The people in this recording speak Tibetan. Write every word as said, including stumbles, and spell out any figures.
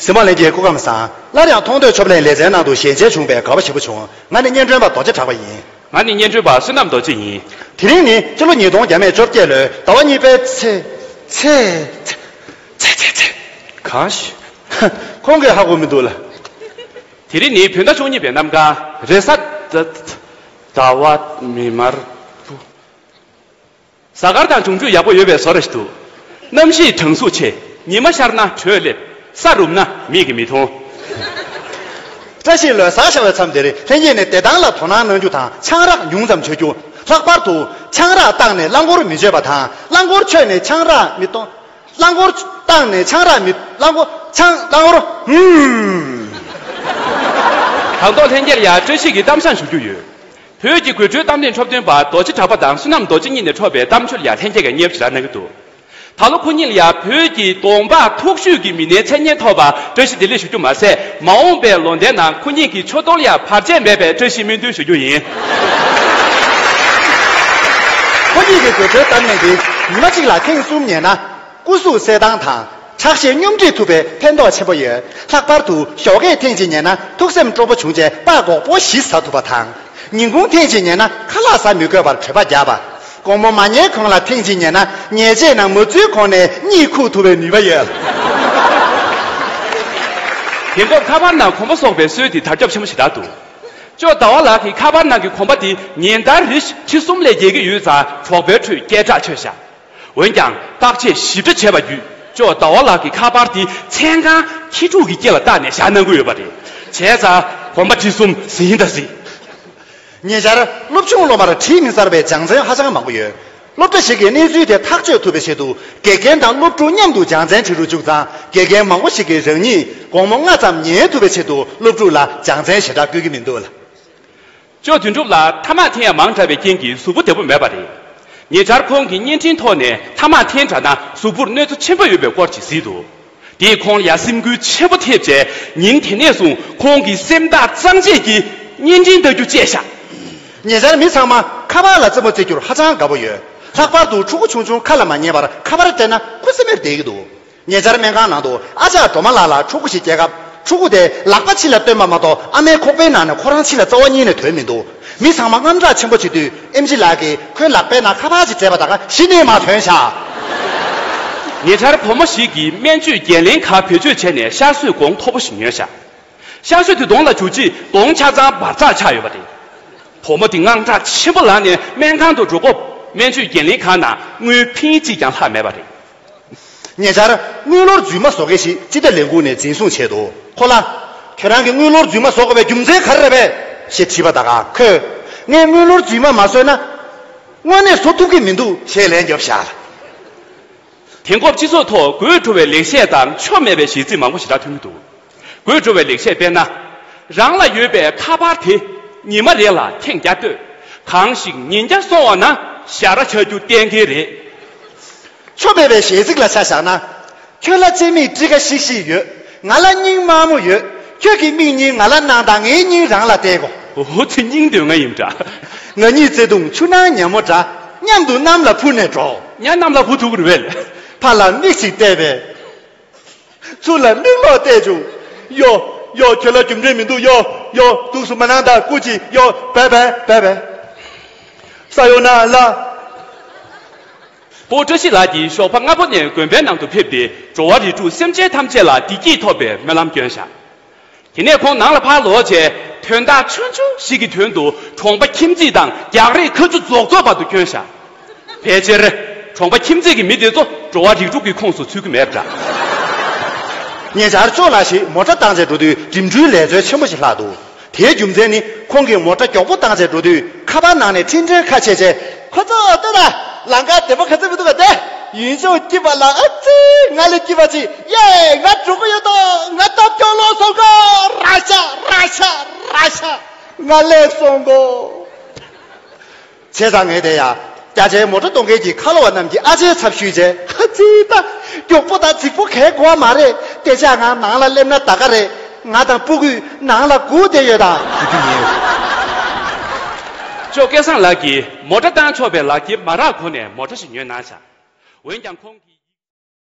གཟིགས་མོ་ལྷན་རྒྱས་སྐུ་ཁམས་བཟང་། སླར་ཡང་མཐོང་ཐོས་ཆོབ་ལེན་ལེ་ཚན་ནང་དུ་ཞལ་མཇལ་བྱུང་བས་དགའ་བ་ཞེ་པོ་བྱུང་། ང་ནི་སྙན་སྒྲོན་པ་རྡོ་རྗེ་གྲགས་པ་ཡིན། ང་ནི་སྙན་སྒྲོན་པ་བསོད་ནམས་རྡོ་རྗེ་ཡིན། དེ་རིང་ནི་སྤྱི་ལོ་ཉིས་སྟོང་བརྒྱ་མེད་བཅོ་བརྒྱད་ལོའི་ཟླ་བ་གཉིས་པའི་ཚེ། ཚེ། ཚེ། ཚེ། ཚེ། ཚེ། གང་ཞིག་ཁོང་གིས་ཧ་གོ་མི་འདུག་ལ། དེ་རིང་ནི་བོད་ཟླ་བཅུ་གཉིས་པའི་གནམ་གང་རེས་གཟའ། ཟླ་བ་མེ་དམར་པོ། གཟའ་སྐར་དང་འབྱུང་འགྱུར་ཡག་པོ་ཡོད་པའི་བཟོ་འདྲ་ཞིག་འདུག་གནམ་གཤིས་གྲང་ཟུག་ཆེ། ཉི་མ་ཤར་ན་དྲོད་སླེབས། ས་རུབ་ན་མིག་གིས་མི་མཐོང་། བཀྲ་ཤིས་ལོ་གསར་ཤར་བའི་མཚམས་འདིར་ལྷན་རྒྱས་ནས་བདེ་ཐང་ལ་དོ་སྣང་གནང་རྒྱུ་དང་ཆང་རག་ཉུང་ཙམ་མཆོད་རྒྱུ། ལྷག་པར་དུ་ཆང་རག་བཏང་ནས་རླངས་འཁོར་མི་མཆོད་པ་དང་། རླངས་འཁོར་མཆོད་ནས་ཆང་རག་མི་གཏོང་། རླངས་འཁོར་བཏང་ནས་ཆང་རག་མི། རླངས་འཁོར་ཆང་རླངས་འཁོར། ཧུམ། དང་ཐོག་ལྷན་རྒྱས་ལ་ཡང་བཀྲ་ཤིས་ཀྱི་གཏམ་བཤད་ཞུ་རྒྱུ་ཡོད། བོད་ཀྱི་དགོད་བྲོའི་གཏམ་གླེང་འཁྲབ་སྟོན་པ་རྡོ་རྗེ་གྲགས་པ་དང་བསོད་ནམས་རྡོ་རྗེ་གཉིས་ནས་འཁྲབ་པའི་གཏམ་བརྗོད་ལ་ཡང་ལྷན་རྒྱས་ཀྱིས་སྙན་ཞུ་གནང་གི་འདུག་ད་ལོ་ཁོ་གཉིས་ལ་ཡང་བོད་ཀྱི་གདོང་འབག་མཐོ་ཤོས་ཀྱི་མི་སྣའི་མཚན་སྙན་ཐོབ་པར་བཀྲ་ཤིས་བདེ་ལེགས་ཞུ་རྒྱུ་མ་ཟད། མ་འོངས་པའི་ལོ་ཟླའི་ནང་ཁོ་གཉིས་ཀྱི་ཆོ་ཐོག་ལ་ཡང་བར་ཆད་མེད་པའི་བཀྲ་ཤིས་སྨོན་འདུན་ཞུ་རྒྱུ་ཡིན། ཁོ་གཉིས་ཀྱི་དགོད་བྲོའི་གཏམ་གླེང་འདི་ཉི་མ་གཅིག་ལ་ཐེངས་གསུམ་ཉན་ན། སྐུ་གཟུགས་གསལ་ཐང་དང་། ཁྲག་ཤེད་སྙོམས་སྒྲིག་ཐུབ་པའི་ཕན་ཐོགས་ཆེན་པོ་ཡོད། ལྷག་པར་དུ་ཞོགས་ཀས་ཐེངས་གཅིག་ཉལ་ན་ཐུགས་སེམས་སྤྲོ་པོ་བྱུང་རྗེས་སྤགས་སྒོག་པོ་བཞི་ཟ་ཐུབ་པ་དང་། ཉིན་གུང་ཐེངས་གཅིག་ཉལ་ན་ཁ་ལག་ཟ་མི་དགོས་པར་གྲོད་པ་རྒྱགས་པ། དགོང་མོ་མ་ཉལ་གོང་ལ་ཐེངས་གཅིག་ཉལ་ན་ཉལ་རྗེས་ནང་མ་འཛུལ་གོང་ནས་གཉིད་ཁུག་ཐུབ་པའི་ནུས་པ་ཡོད། དེ་སྐབས་ཁ་པར་ནང་གོམ་པ་སོགས་པའི་སྲོལ་དེ་དར་ཁྱབ་ཆེན་པོ་ཞེ་དྲག་འདུག་ཅོག་ཟླ་བ་ལགས་ཀྱིས་ཁ་པར་ནང་གི་གོམ་པ་དེ་ཉིན་ལྟར་རེ་བཞིན་ཁྲི་གསུམ་ལས་རྒྱས་ཀྱི་ཡོད་ཙང་གྲོགས་པོའི་ཁྲོད་སྐད་གྲགས་ཆོད་ཤག་འོན་ཀྱང་བརྟག་དཔྱད་ཞིབ་ཕྲ་བྱས་པ་བརྒྱུད་ཅོག་ཟླ་བ་ལགས་ཀྱི་ཁ་པར་དེ་མཚན་གང་ཁྱི་ཕྲུག་གི་སྐེ་ལ་བཏགས་ནས་བཞག་གནང་གི་ཡོད་པ་རེད། བྱས་ཙང་གོམ་པ་ཁྲི་གསུམ་ཟིན་ད་ཟིན། ཉེ་ཆར་སློབ་ཆུང་སློབ་མར་བྲིས་མི་གསར་པའི་སྦྱང་ཚན་ཧ་ཅང་མང་པོ་ཡོད། སློབ་གྲྭ་ཞིག་གིས་གནས་ཚུལ་དེ་ཐག་གཅོད་ཐུབ་པའི་ཆེད་དུ་དགེ་རྒན་དང་སློབ་ཕྲུག་མཉམ་དུ་སྦྱང་ཚན་བྲིས་རུ་བཅུག་ཙང་དགེ་རྒན་མང་པོ་ཞིག་གིས་རང་ཉིད་དགོང་མོ་སྔ་ཙམ་ཉལ་ཐུབ་པའི་ཆེད་དུ་སློབ་ཕྲུག་ལ་སྦྱང་ཚན་ཞེ་དྲག་བསྐུལ་གྱི་མི་འདུག་ལ། ཅོག་དོན་གྲུབ་ལགས་ཐ་མག་འཐེན་ཡ་མང་དྲགས་པའི་རྐྱེན་གྱིས་གཟུགས་པོ་བདེ་པོ་མེད་པ་རེད། ཉེ་ཆར་ཁོང་གིས་བརྙན་འཕྲིན་ཐོག་ནས་ཐ་མག་འཐེན་དྲགས་ན་གཟུགས་པོར་གནོད་འཚེ་ཆེན་པོ་ཡོད་པའི་སྐོར་ཅིག་གཟིགས་འདུག་དེས་ཁོང་ལ་ཡ་སེམས་འགུལ་ཆེན་པོ་ཐེབས་རྗེས་ཉིན་དེ་ནས་བཟུང་ཁོང་གིས་སེམས་ཐག་གཙང་བཅད་ཀྱིས་བརྙན་འཕྲིན་ལྟ་རྒྱུ་བཅད་བཞག་ཉེ་ཆར་མི་ཚང་མ་ཁ་པར་ལ་རྩེད་མོ་རྩེ་རྒྱུར་ཧ་ཅང་དགའ་པོ་ཡོད། ལྷག་པར་དུ་ཕྲུ་གུ་ཆུང་ཆུང་ཁ་ལ་མ་ཉན་པར་ཁ་པར་སྤྲད་ན་ཁུ་སིམ་མེར་བསྡད་ཀྱི་འདུག་ཉེ་ཆར་སྨན་ཁང་ནང་དུ་ཨ་ཅག་སྒྲོལ་མ་ལགས་ལ་ཕྲུ་གུ་ཞིག་སྐྱེས་སྐབས་ཕྲུ་གུ་དེ་ལག་པ་ཕྱི་ལ་བཏོན་པ་མ་གཏོགས་ཨ་མའི་ཁོག་པའི་ནང་ནས་ཁོ་རང་ཕྱི་ལ་རྩ་བ་ཉིད་ནས་ཐོན་མི་འདུག་མི་ཚང་མ་དངངས་སྐྲག་ཆེན་པོ་བྱེད་དུས་ཨེམ་ཆི་ལགས་ཀྱིས་ཁོའི་ལག་པའི་ནང་ཁ་པར་ཅིག་སྤྲད་པ་ད་ག་གཞི་ནས་མར་ཐོན་བཞག་ཉེ་ཆར་བུ་མོ་ཞིག་གིས་སྨན་བཅོས་འགན་ལེན་ཁང་བེད་སྤྱོད་བྱས་ནས་གཤགས་གསོའི་གོང་མཐོ་པོ་ཞིག་ཉོས་བཞག་གཤགས་གསོ་དེ་གདོང་ལ་འཇུག་རྗེས་གདོང་ཆ་ཚང་འབར་འཛག་ཆགས་ཡོད་པ་རེད། བུ་མོ་དེ་དངངས་སྐྲག་ཆེན་པོ་ལངས་ནས་སྨན་ཁང་དུ་འགྲོ་སྐབས་སྨན་བཅོས་འགན་ལེན་ཁང་ནང་དངུལ་ཕིང་གཅིག་ཀྱང་ལྷག་མེད་པ་རེད། ཉེ་ཆར་དངུལ་ལོར་རྫུན་མ་བཟོ་མཁན་ཞིག་སྤྱི་བདེ་ལས་ཁུངས་ནས་འཛིན་བཟུང་བྱས་འདུག་ཁོ་ལ། ཁྱེད་རང་གིས་དངུལ་ལོར་རྫུན་མ་བཟོ་དགོས་པའི་རྒྱུ་མཚན་ག་རེ་རེད་པས། ཞེས་དྲིས་པ་དང་ཁོས། ངས་དངུལ་ལོར་རྫུན་མ་མ་བཟོས་ན། དངོས་གནས་བཟོ་ཐུབ་ཀྱི་མི་འདུག་ཞེས་ལན་བརྒྱབ་བཞག་དེང་སྐབས་སྤྱི་ཚོགས་ཐོག་དགོད་བྲོ་བའི་ལེགས་བཤད་དང་ཆོ་མེད་པའི་གཞས་ཚིག་མང་པོ་ཞེ་དྲག་ཐོན་གྱི་འདུག་དགོད་བྲོ་བའི་ལེགས་བཤད་དཔེར་ན། རང་ལ་ཡོད་པའི་ཁ་པར་དེ་ཉི་མ་རེ་ལ་ཐེངས་བརྒྱ་ལྟོས། གང་ཞིག་ཉིན་བརྒྱ་སོང་བ་ན་ཞ་ར་ཆགས་རྒྱུ་གཏན་འཁེལ་རེད། ཆོ་མེད་པའི་གཞས་ཚིག་ལ་ཆ་བཞག་ན། ཁྱོད་ལ་སྤྱན་མིག་ཀྲི་ཀ་ཤིག་ཤིག་ཡོད། ང་ལ་སྙིང་དམར་མོ་ཡོད། ཁྱོད་ཀྱི་མིག་གཉིས་ང་ལ་གནང་དང་ངའི་སྙིང་རང་ལ་གཏད་གོ། འོ་ཚེ་སྙིང་འདོད་ང་ཡིན་འདྲ། ང་གཉིས་བརྩེ་དུང་ཆུ་ནང་ཉ་མོ་འདྲ། མཉམ་དུ་གནམ་ལ་འཕུར་ནས་འགྲོ། ཉ་གནམ་ལ་འཕུར་ཐུབ་ཀྱི་རེད་པས། ཕར་ལ་མིག་ཅིག་བལྟས་པས། ཚུར་ལ་མིག་ལོག་བལྟས་བྱུང་། ཡོ། ཡོ། ཁྱོད་ལ་རྒྱུ་འབྲས་མི་འདུག་ཡོ། ཡོ། འདུག་སུ་མ་གནང་དང་སྐུ་མཁྱེན། ཡོ། བའི་བའི་བའི་བའི། ས་ཡོ་ན་ལ། སྤོ་བཀྲ་ཤིས་ལགས་ཀྱིས་ཞོགས་པ་སྔ་པོ་ནས་དགོན་པའི་ནང་དུ་ཕེབས་ཏེ་འགྲོ་བ་རིགས་དྲུག་སེམས་ཅན་ཐམས་ཅད་ལ་བདེ་སྐྱིད་ཐོབ་པའི་སྨོན་ལམ་བསྐྱོན་བཞག་དེ་ནས་ཁོང་ནང་ལ་ཕར་ལོག་རྗེས་དོན་དག་ཆུང་ཆུང་ཞིག་གི་དོན་དུ་གྲོང་པ་ཁྱིམ་མཚེས་དང་རྒྱག་རེས་ཁ་མཆུ་རྫོགས་རྫོགས་བར་དུ་བསྐྱོན་བཞག་ཕལ་ཆེར། གྲོང་པ་ཁྱིམ་མཚེས་ཀྱི་མི་དེ་ཚོ་འགྲོ་བ་རིགས་དྲུག་གི་ཁོངས་སུ་ཚུད་ཀྱི་མེད་པ་འདྲ། ཉེ་ཆར་ཅོ་ལགས་ཤིག་མོ་ཊ་བཏང་བྱས་འགྲོ་དུས་འགྲིམ་འགྲུལ་ལས་འཛོལ་ཆེན་པོ་ཞིག་ལྷག་འདུག་དེའི་རྒྱུ་མཚན་ནི་ཁོང་གིས་མོ་ཊ་མགྱོགས་པོ་བཏང་བྱས་འགྲོ་དུས་ཁ་པར་ནང་ནས་འཕྲིན་ཕྲན་ཁ་ཕྱེ་བྱས། ཁོ་ཚོ་ལྟོས་དང་། ལམ་ཁ་བདེ་པོ་ག་ཚོད་མི་འདུག་ག་དེ། ཡུན་ཅུང་སྐྱིད་པ་ལ་ཨ་ཙི་ང་ལས་སྐྱིད་པ་ཅིག་ཡེ་ང་འགྲོ་གི་ཡོད་དོ། ང་ཐབས་སྐྱོ་ལོ་སོང་གོ། ར་ཤ་ར་ཤ་ར་ཤ་ང་ལས་སོང་གོ། བྱས་ཙང་ངས་དེ་ཡ། རྒྱ་ཆེའི་མོ་ཊ་གཏོང་མཁན་གྱི་ཁ་ལོ་བ་རྣམས་ཀྱི་ཨ་ཅེའི་ཚབ་ཞུས་རྗེས་ཁ་ཚིག་ད། མགྱོགས་པོ་དང་རྫིག་པོ་གའི་གོ་བ་མ་རེད། དེ་ཆ་ང་ནང་ལ་སླེབས་ན་ད་ག་རེད། ང་དང་སྤུ་གུས་ནང་ལ་སྒུག་བསྡད་ཡོད་ད། ཞུ་རྒྱུ་ཡིན། ཅོ་སྐལ་བཟང་ལགས་ཀྱིས་མོ་ཊ་བཏང་ཆོག་པའི་ལག་འཁྱེར་མ་རག་གོང་ནས་མོ་ཊ་ཞིག་ཉོས་གནང་བཞག་འོན་ཀྱང་ཁོང་གིས།